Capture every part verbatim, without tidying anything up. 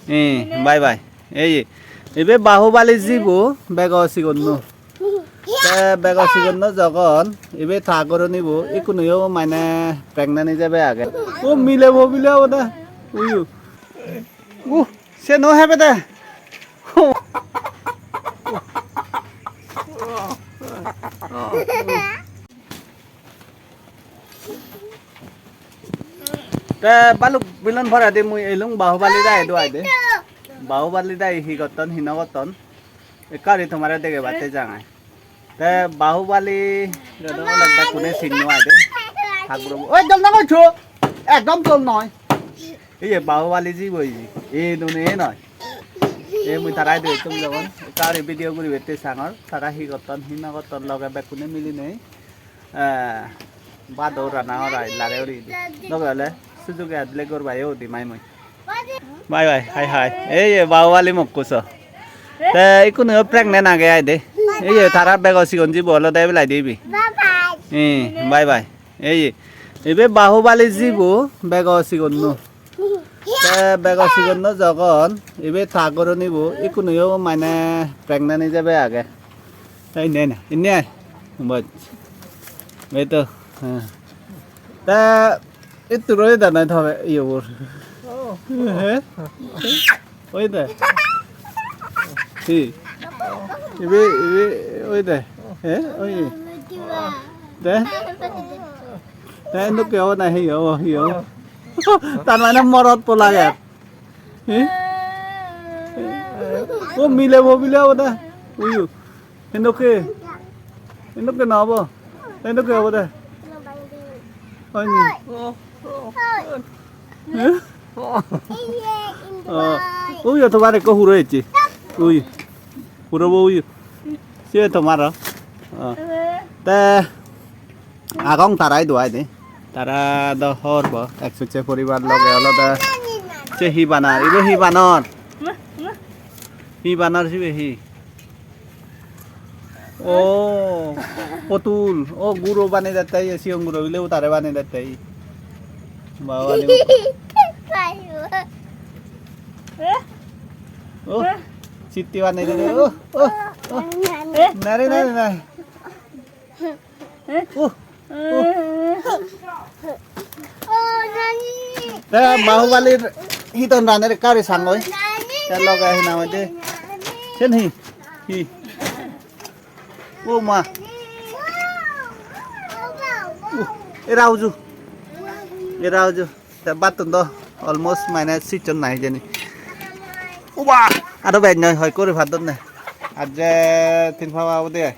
Eh, bye bye. Ei, ibe Bahubali jibo, bego sigonno. Te bego sigonno jogon, ibe ta goronibo, ikkunoyo mane pregnant ijebe age. O milebo bile obode. Uyu. Uh, se no hebe de. Te baluk bilon poredi mui elung Bahubali da edu aide. Bahubali da hi gotton, hi no gotton. Ekka guri tomare degebatte jang ai. Te Bahubali jodo olek bekkune sinno aide. Oi, jol no gocho. Ekdom jol noi. Iye Bahubali jibo iye. E nune e noi. E mui tara idu ettum jogon. Ekka guri video guribette sangor. Tara hi gotton, hi no gotton loge bekkune milinei. Eh, bado rana ora lare uri di. Loge ole sujuge adle gorbayo udi mai mui. Bye bye, hi hi. Ei ye Bahubali mokko so. Te ikkunu pregnant age ai de. Ei ye tara bego sigon jibo olode ebilai dibi. Eh, bye bye. Ei ye. Ibe Bahubali jibo bego sigonno. Te bego sigonno jogon ibe ta goronibo ikkunoyo mane pregnant ijebe age. Ei ne ne, inne ai. Boj. Ei to. Ha. Te ittu roi da nai thobe iyo bor. He? Oi de. Hi. Ibe, ibe, oi de. He? Oi. De? Te endokke obo na hi obo, hi obo? Tar mane morot po lager. Hi? O milebo bile obo de. Uyu. Endokke. Endokke no obo. Endokke obo de. Oi ni. He? Oh. Uyu tomar ekko huro ecche. Uyu. Hurobo uyu. Se tomar o. Oh. Te Agon tara idu ai de. Tara do hor bo, ek socche poribar loge olode. Se hi banar? Ibe hi banor? Hi banor sibe hi? Oh, potul. Oh, guro bani dette ye, sigon guro bile utare bani dette ye. Baba ni. Oh, sitti bani dette. Oh, oh, oh. Nare, nare, nare. Uh, uh. Te Bahubalir hiton raner ekka guri sangoi. Te loge hi nang hoide? Sen hi? Hi? O ma. Uh, era uju. Era uju. Te battun do almost mane sicchon nahi hijeni. Uba! Aro bej noi, hoi kuri paddon ne. Ar je tin paba obode ai.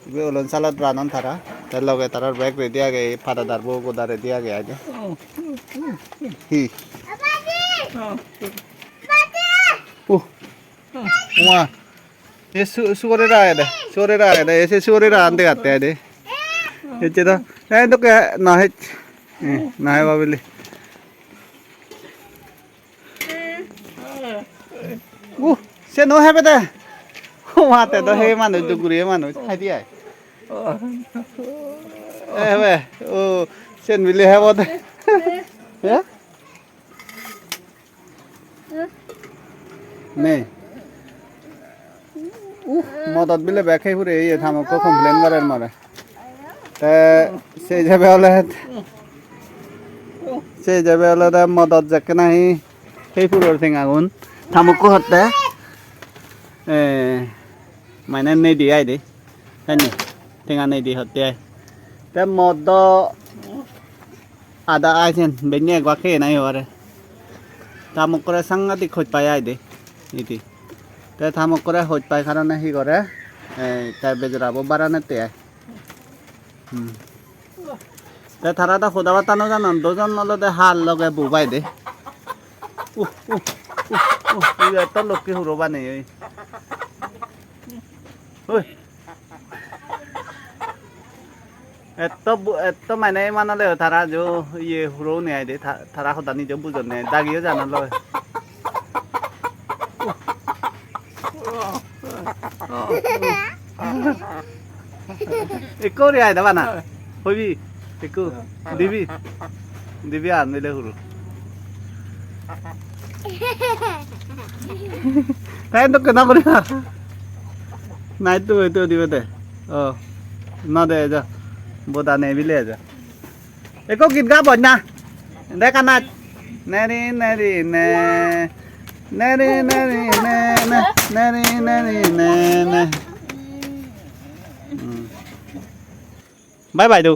Ibe olon salad ranon tara. Te loge tarar bek ready age, pada darbo goda ready age ai de. Hi? Uh. Uma. Ye su-, suguri ragede, suguri ragede, ye se suguri ragan degatte ai de. Ecche do. Eh, dokke na hech. Eh, na heba bili. Uh, se no hebe de. Uma te do he manuj, duk guriye manuj. Hai di ai. Hebe. Oh, sen bili hebo de. Ya? Nei. Uh, modot bile bek hei pure iye, ta mokko complain gorer more. Te se hisabe ole, se hisabe olode modot jekke nahi hei puror tengagun, ta mokko hotte, eh, mane nei di ai de. Senne, tenga nei di hotte ai. Te mod do ada ai sen, benne ekbak heye nahi hobare. Ta mokkore sangadik hoj pai ai de, iti. Te ta mokkore hoj pai karone hi gore, eh, te bejorabo baranette ai. Hmm. Te tara do hoda batta no janon, dojon olode hal loge bo pai de. Uh, uh, uh, uh, ibe etto lokke huro baneye. Oi. Etto bu-, etto mane iman ole tara jo iye huro ni ai de, ta-, tara hodani jo bujonne, dagiyo jana loi. Ekko uri ai da bana. Hoibi? Ekko. Dibi? Dibi an mile huro. Te dokke no guriba. Nai tu, tu dibe de. Oh. No de, ja. Boda nei bile, ja. Ekko git ga boj na. Deka naj. Neri neri ne. Neri neri ne ne. Neri neri ne ne. Hmm. Bye bye du.